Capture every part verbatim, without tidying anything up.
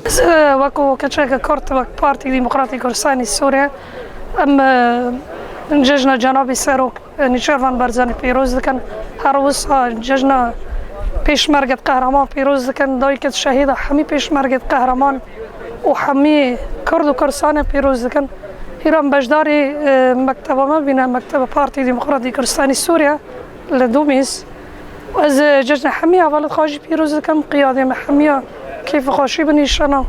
Ez, e, wekî keçeke Kurd, wek Partî Demokratî Kurdistanê Sûriyê, em, e, cejna Cenabê Serok, e, Nêçîrvan Barzanî pîroz dikin. Her wisa cejna Pêşmergê Qehreman pîroz dikin. Dayikê şehîda hemî Pêşmergê Qehreman û hemî Kurd û Kurdistanê pîroz dikin. Îro em beşdarî, e, mekteba me bîne, mekteba Partî Demokratî Kurdistanê Sûriyê. Li Dumîs. Ez, e, cejna hemiya hevalêt xwe jî pîroz dikim, qiyadê me hemiya kêf û xweşî bi nîşana.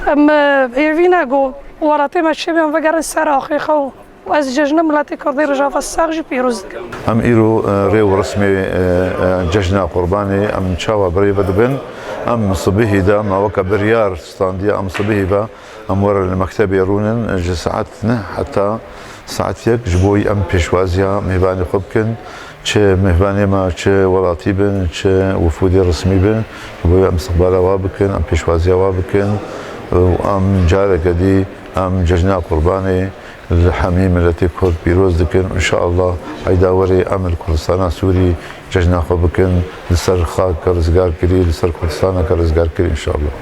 Em, e, hêvî ne ku welatê me çêbe em vegerin ser axê xwe û ez cejna miletê Kurdê Rojava Sax jî pîroz dikim. Em îro, e, rê û resmê, e, e, cejna Qurbanê em çawa birêve dibin? Em sibihî de me weke biryar standiye, em sibihî ve Em were li mektebê rûnin ji saet neh heta saet yek ji bo em pêşwaziya mêvanê xwe bikin. Çi mêvanê me, çi welatî bin, çi wifûdê resmî bin, ji bo em istiqbala wa bikin, em pêşwaziya wa bikin. Û em careke dî em cejna Qurbanê li hemî miletê Kurd pîroz dikin. Înşallah eyda werê em li Kurdistana Sûrî Cejna xwe bikin, li ser xakeke rizgarkirî, li ser Kurdistaneke rizgarkirî, înşallah.